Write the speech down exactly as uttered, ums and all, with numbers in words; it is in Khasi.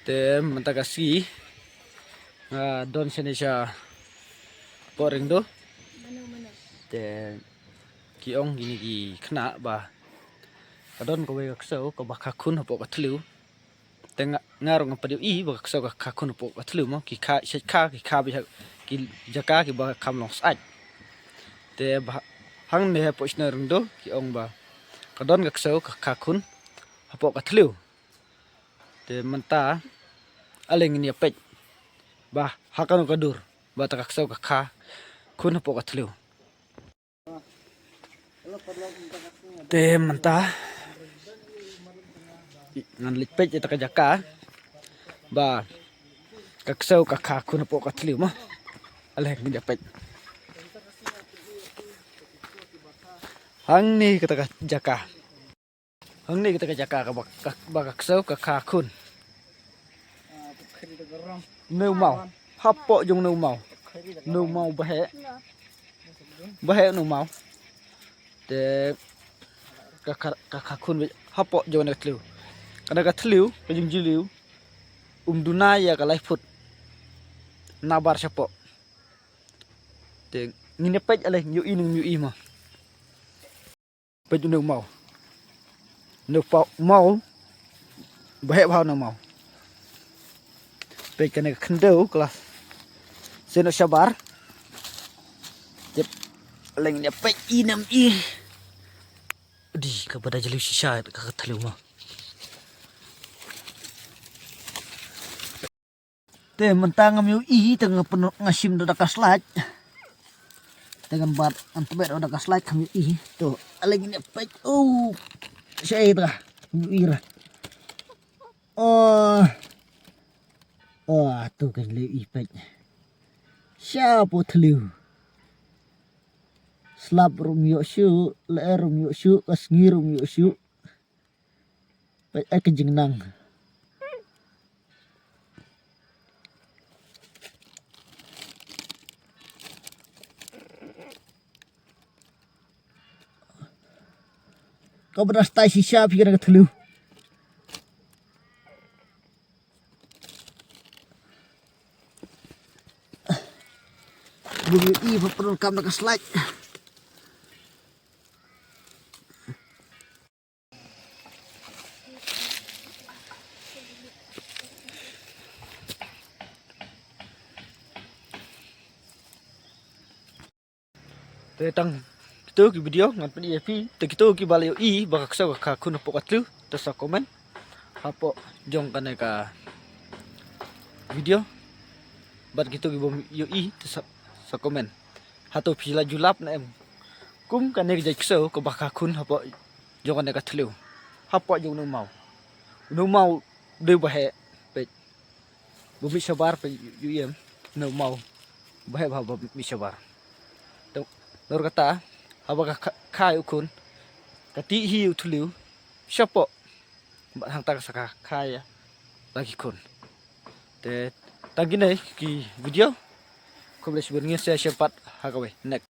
Te mynta ka sngi nga don shane sha Pohringdo. Te ki ong kine ki khynnah ba ka don kawei ka ksew kaba kha khun hapoh ka thliew. Te nga, nga ruh ngam pat ïohi ba ka ksew ka kha khun hapoh ka thliew mo, ki kha shait kha, ki kha beit ha ki jaka kiba kham long syaid. Te ba hangne hapoh Shnong Ringdo ki ong ba ka don ka ksew ka kha khun hapoh ka thliew. Te mynta ale ngin ïa peit ba ha kano ka dur ba ta ka ksew ka kha khun hapoh ka thliew. Te mynta ngan leit peit ïa ta ka jaka ba ka ksew ka kha khun hapoh ka thliew mo. Ale ngin ïa peit. Hangne kata ka jaka. Hangne kata ka jaka kaba ka, ba ka ksew ka kha khun. Une u maw. Hapoh jong une u maw. Une u maw ba heh. Ba heh une u maw. Te ka kha, ka kha khun beit hapoh jong kane ka thliew. Kane ka thliew ka jingjylliew um duna ïa ka lai phut. Nabar shapoh. Te ngin ïa peit ale ngin ïohi ne ngim ïohi mo. Peit une u maw. Une u paw, maw. Ba heh bha une u maw. Peit kane ka khyndew ka la sien noh shabar. Tip leng ïa peit i nam i. Di kaba da jylliew shisha ka, ka thliew maw. Te mynta ngam ïohi te nga pynnoh nga shim da ka slide. Te ngan bat ngan tbet da ka slide kam ïohi. To ale ngin ïa peit. Oh. Shaei ta ngam ïohi ra. Oh. Oh to kan leh i peit. Shapoh thliew. Slap ruh ym ïoh shuh, lyer ruh ym ïoh shuh, ka sngi ruh ym ïoh shuh. Peit ai ka jingnang. Kaba da stai shisha phi kane ka thliew. Bun i ba pyndonkam da ka slide. Te tang kito ki video ngan pyni ïa phi. Te kito kiba la ïohi ba ka ksew ka kha khun hapoh ka thliew te sa comment hapoh jong kane ka video. Bad kito kibym ïohi te sa, sa comment. Hato phi la ju lap ne em kum kane ka jait ksew kaba kha khun hapoh jong kane ka thliew, hapoh jong une u maw. Une u maw dei ba heh. Peit. Ba mih shabar peit, ïohi em. Une u maw. Ba heh bha ba mih shabar. Te nalor kata haba ka kha, kha ïa u khun ka tih hi u thliew shapoh. Bad hangta ka sa kha, kha ïa la ki khun. Te tang kine ki video. Khublei shibun, ngin sa ïashem pat ha kawei next.